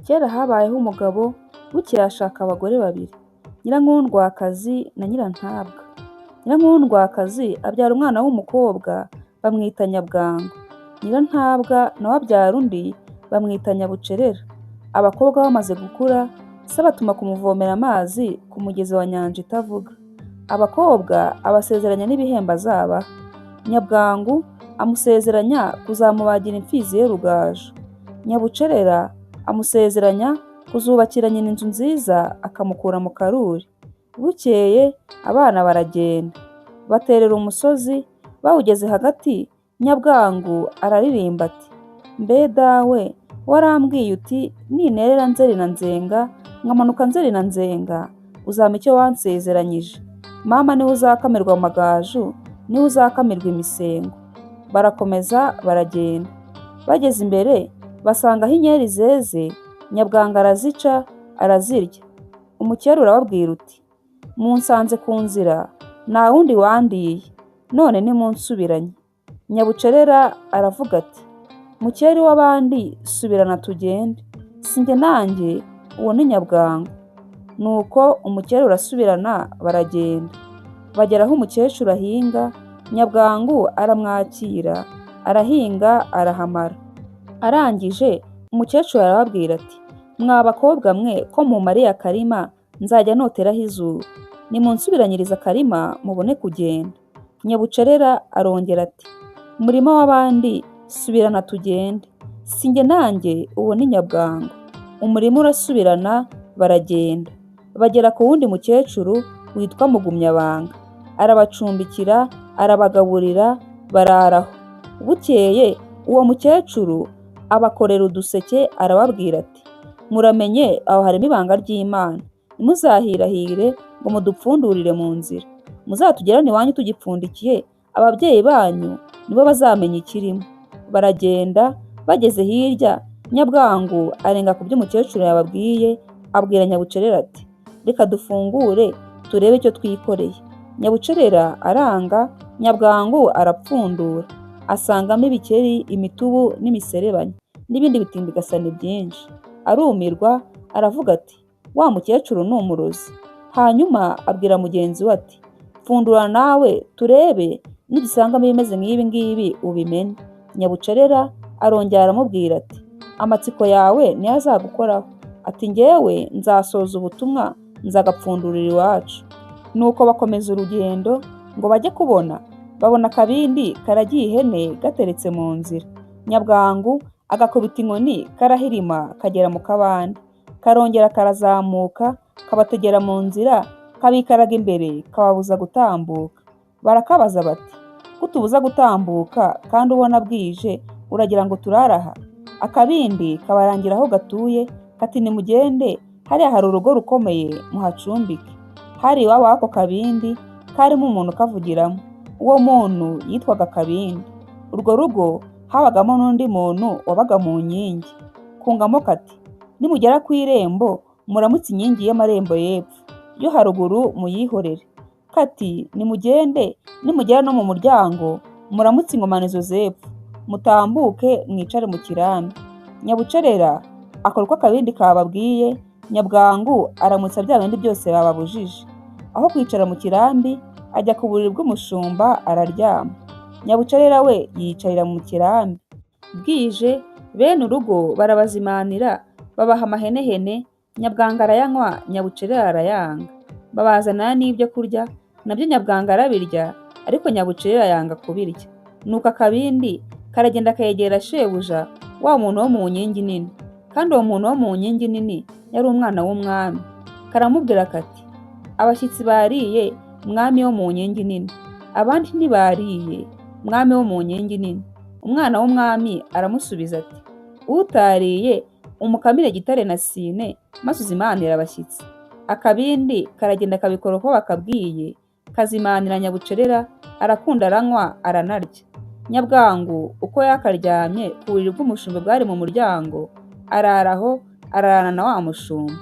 Kera habayeho umugabo, bukeye ashaka abagore babiri, Nyirankundwakazi na Nyirantabwa. Nyirankundwakazi abyara umwana w'umukobwa bamwita Nyabwangu. Nyirantabwa nawe abyara undi bamwita Nyabucerera. Abakobwa bamaze gukura, se abatuma kumuvomera amazi ku mugezi wa Nyanja itavuga. Abakobwa abasezeranya n'ibihembo azabaha. Nyabwangu amusezeranya kuzamubagira imfizi ye Rugaju. Nyabucerera amusezeranya kuzubakira nyina inzu nziza akamukura mu karuri. Bukeye abana baragenda, baterera umusozi, bawugeze hagati Nyabwangu araririmba ati: "Mbe dawe, warambwiye uti ninterera Nzeri na Nzenga, nkamanuka Nzeri na Nzenga, uzampa icyo wansezeranyije. Mama niwe uzakamirwa amagaju, niwe uzakamirwa imisengo." Barakomeza baragenda. Bageze imbere basanga aho inkeri zeze, Nyabwangu arazica arazirya. Umukeri urababwira uti: "Munsanze ku nzira, nta wundi wandiye, none nimunsubiranye." Nyabucerera aravuga ati: "Mukeri w'abandi, subirana tugende, si njye nanjye, uwo ni Nyabwangu." Nuko umukeri urasubirana baragenda. Bagera aho umukecuru ahinga, Nyabwangu aramwakira, arahinga arahamara. Arangije umukecuru arababwira ati: "Mwa bakobwa mwe, ko mumariye akarima nzajya noteraho izuba, nimunsubiranyirize akarima mubone kugenda." Nyabucerera arongera ati: "Murima w'abandi, subirana tugende, si njye nanjye, uwo ni Nyabwangu." Umurima urasubirana baragenda. Bagera ku wundi mukecuru witwa Mugumyabanga, arabacumbikira, arabagaburira, barara aho. Bukeye uwo mukecuru abakorera uduseke, arababwira ati: "Muramenye, aho harimo ibanga ry'Imana, ntimuzahirahire ngo mudupfundurire mu nzira. Muzatugerane iwanyu tugipfundikiye, ababyeyi banyu nibo bazamenya ikirimo." Baragenda, bageze hirya Nyabwangu arenga ku byo umukecuru yababwiye, abwira Nyabucerera ati: "Reka dufungure turebe icyo twikoreye." Nyabucerera aranga, Nyabwangu arapfundura, asangamo ibikeri, imitubu n'imiserebanya n'ibindi bitindigasani byinshi. Arumirwa, aravuga ati: "Wa mukecuru ni umurozi." Hanyuma abwira mugenzi we ati: "Pfundura nawe turebe, nidusangamo ibimeze nk'ibi ngibi ubimene." Nyabucerera arongera aramubwira ati: "Amatsiko yawe niyo azagukoraho." Ati: "Njyewe nzasoza ubutumwa, nzagapfundurira iwacu." Nuko bakomeza urugendo, ngo bajye kubona babona akabindi karagiye ihene gateretse mu nzira. Nyabwangu agakubita inkoni, karahirima kagera mu kabande, karongera karazamuka, kabategera mu nzira, kabikaraga imbere, kababuza gutambuka. Barakabaza bati: "Ko utubuza gutambuka kandi ubona bwije, uragira ngo turare aha?" Akabindi kabarangira aho gatuye, kati: "Nimugende hariya hari urugo rukomeye, muhacumbike." Hari iwabo w'ako kabindi, karimo umuntu ukavugiramo. Uwo muntu yitwaga Kabindi. Urwo rugo habagamo n'undi muntu wabaga mu nkingi. Kungamo kati: "Nimugera ku irembo muramutse inkingi y'amarembo y'epfo, iyo haruguru muyihorere." Kati: "Nimugende, nimugera no mu muryango muramutse inkomanizo z'epfo, mutambuke mwicare mu kirambi." Nyabucerera akora uko akabindi kababwiye, Nyabwangu aramutsa bya bindi byose bababujije. Aho kwicara mu kirambi ajya ku buriri bw'umushumba araryama. Nyabucerera we yiyicarira mu kirambi. Bwije bene urugo barabazimanira, babaha amahenehene, Nyabwangu arayanywa, Nyabucerera arayanga. Babazanira n'ibyo kurya, nabyo Nyabwangu arabirya, ariko Nyabucerera yanga kubirya. Nuko akabindi karagenda kegera shebuja, wa muntu wo mu nkingi nini. Kandi uwo muntu wo mu nkingi nini yari umwana w'umwami. Karamubwira kati: "Abashyitsi bariye, mwami wo mu nkingi nini, abandi ntibariye, mwami wo mu nkingi nini." Umwana w'umwami aramusubiza ati: "Utariye umukamire Gitare na Sine, maze uzimanire abashyitsi." Akabindi karagenda kabikora uko bakabwiye, kazimanira Nyabucerera, arakunda, aranywa, aranarya. Nyabwangu uko yakaryamye ku buriri bw'umushumba bwari mu muryango, arara aho, ararana na wa mushumba.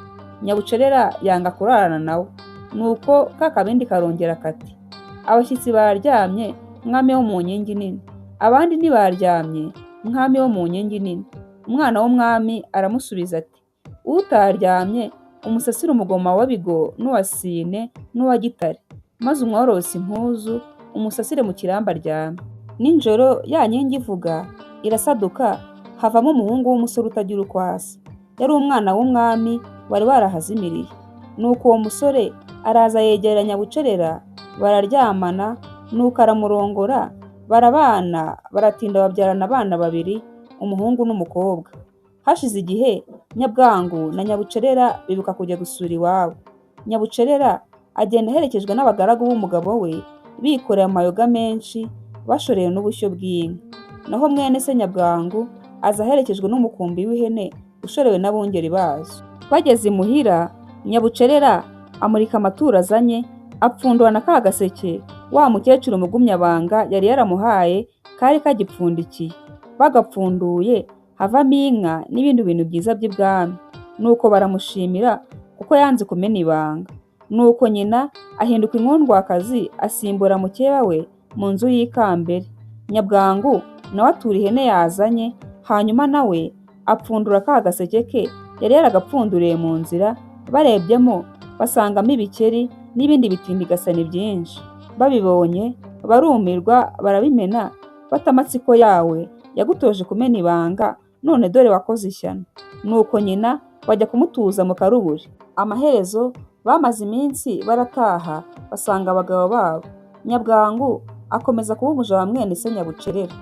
Nyabucerera yanga kurarana nawe. Nuko ka kabindi karongera kati: "Abashyitsi baryamye, mwami wo mu nkingi nini, abandi ntibaryamye, mwami wo mu nkingi nini." Umwana w'umwami aramusubiza ati: Utaryamye umusasire umugoma wa Bigo n'uwa Sine n'uwa Gitare, maze umworose impuzu, umusasire mu kirambi aryame. Nijoro ya nkingi ivuga irasaduka, havamo umuhungu w'umusore utagira uko asa. Yari umwana w'umwami wari warahazimiriye. Nuko uwo musore araza yegera Nyabucerera, bararyamana, nuko aramurongora, barabana, baratinda babyarana abana babiri, umuhungu n'umukobwa. Hashize igihe Nyabwangu na Nyabucerera bibuka kujya gusura iwabo. Nyabucerera agenda aherekejwe n'abagaragu b'umugabo we, bikoreye amayoga menshi, bashoreye n'ubushyo bw'inka. Naho mwene se Nyabwangu aza aherekejwe n'umukumbi w'ihene ushorewe n'abungeri bazo. Bageze imuhira, Nyabucerera amurika amaturo azanye, apfundura na ka gaseke wa mukecuru Mugumyabanga yari yaramuhaye kari kagipfundikiye. Bagapfunduye havamo inka n'ibindi bintu byiza by'ibwami. Nuko baramushimira kuko yanze kumena ibanga. Nuko nyina ahinduka inkundwakazi asimbura mukeba we mu nzu y'ikambere. Nyabwangu nawe atura ihene yazanye, hanyuma nawe apfundura ka gaseke ke yari yaragapfunduriye mu nzira, barebyemo basangamo ibikeri n'ibindi bitindigasani byinshi. Babibonye barumirwa barabimena, bata amatsiko yawe yagutoje kumena ibanga, none dore wakoze ishyano. Nuko nyina bajya kumutuza mu karuburi. Amaherezo bamaze iminsi barataha basanga abagabo babo. Nyabwangu akomeza kuba umuja wa mwene se Nyabucerera.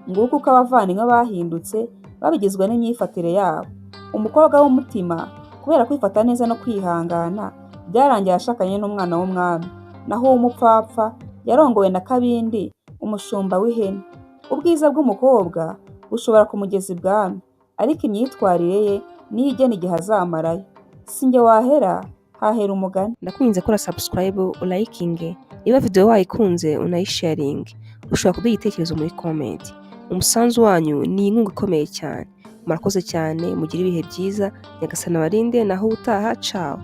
Nguko uko abavandimwe bahindutse babigizwe n'imyifatire yabo. Umukobwa w'umutima kubera kwifata neza no kwihangana, byarangiye ashakanye n'umwana w'umwami. Naho uw'umupfapfa yarongowe na Kabindi, umushumba w'ihene. Ubwiza bw'umukobwa bushobora kumugeza ibwami, ariko imyitwarire ye niyo igena igihe azamarayo. Si njye wahera, hahera umugani. Ndakwinginze kora subscribe, ulayikinge, niba video wayikunze unayisharinge. Ushobora kuduha igitekerezo muri comment. Umusanzu wanyu ni inkunga ikomeye cyane. Murakoze cyane, mugire ibihe byiza, Nyagasani abarinde, naho ubutaha, ciao.